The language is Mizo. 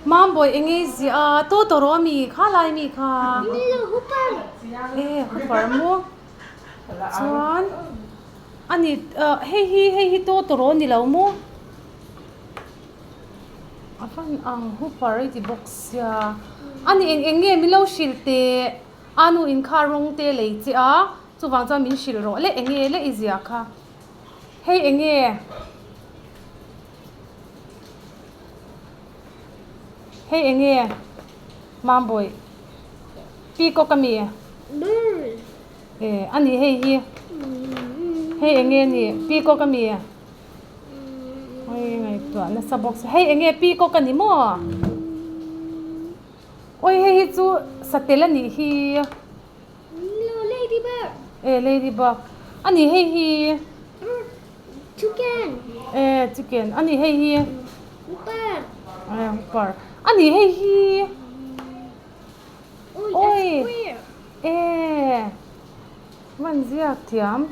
Mambawi eng nge i ziah a tawtawrh a mi kha lai mi kha e hupper maw chuan a ni ah hei hi hei hi tawtawrh a ni lo maw a van ang hupper i ti bawk sia a ni eng eng nge min lo hrilh teh a nu in kha rawng te lei che a chuvang chuan min hrilh rawh le eng nge le i ziah kha hei eng nge. Hei eng nge Mambawi peacock a mi? Bird. E a ni hei hi. Hei eng nge ni peacock a mi? Oi ngaihtuah nasa bawk si. Hei eng nge peacock a ni maw? Oi hei hi chu satel a nih hi. No ladybug. E ladybug. A ni hei hi. Chicken. E chicken. A ni hei hi. Hooper. E hooper. A ni hei hi. Oi. E. Man ziak thiam.